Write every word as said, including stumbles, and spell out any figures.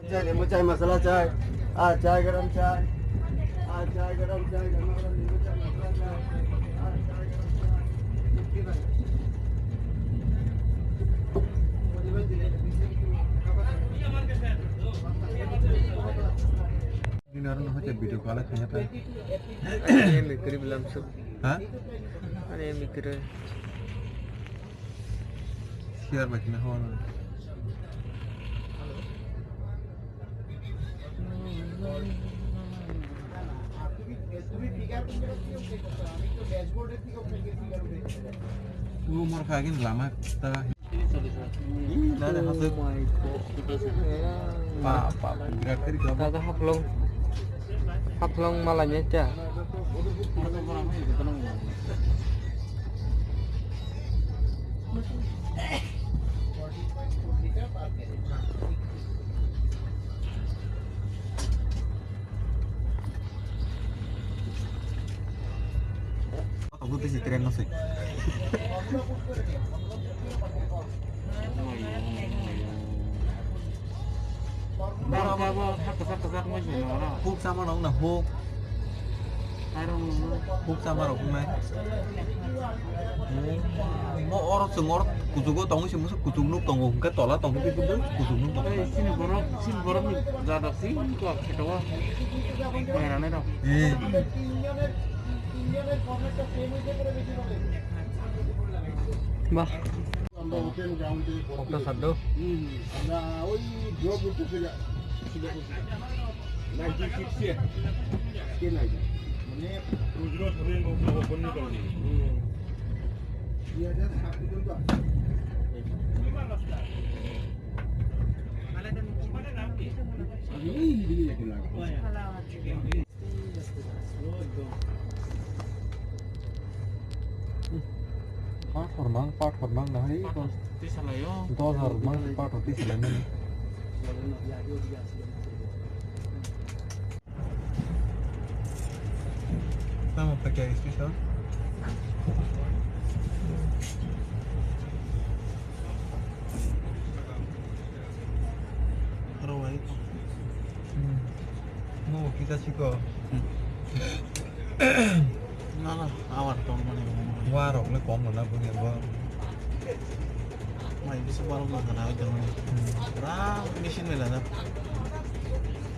Chai, limbu chai, masala chai, ah, chai, garam chai, ah, chai, garam chai, garma garam limbu chai, masala chai, ah, chai, garam chai. Ini orang hanya video call aja ya, Pak. Ini mikir bilang sub. Hah? Ini mikir. Share bagi nah, hon. Umor kagin lama ta. Ih, nana hasuk. Pa, pa, birat kari kaba. Kaga haplong. Haplong malanya cha. Aku tuh si tren masih. Huk sama dong na huk. Huk sama rok nai. Mo oro chwng oro kuchugo tongo se musa kuchuk nuk tongo hwnkhe tola tongo kuchuk nuk tongo. Sini borok sini borok ni jada si ko kheto. Merane rok. Eh. Bah. Okta saddo. Hmm, আমরা ওই ড্রপ উঠতে ফিরে আসি। Ninety six A. K ninety? মানে, গুজরাট হলেন বন্ধু, বন্ধু করলি। হুম। দুই হাজার সাত পর্যন্ত আছে। আমি ওই দিকে যেতে লাগবো। Pathor mang, pathor mang na hai ko. Dos hajar mang pathor twi salai mani. Tamo pakai special. Aro wai. Hmm. Mo kita siko. Na na, awar tong mani. Warok le kom na buni bo. Mai bisa warok na kana itu mani. Hmm. Ra machine mela na.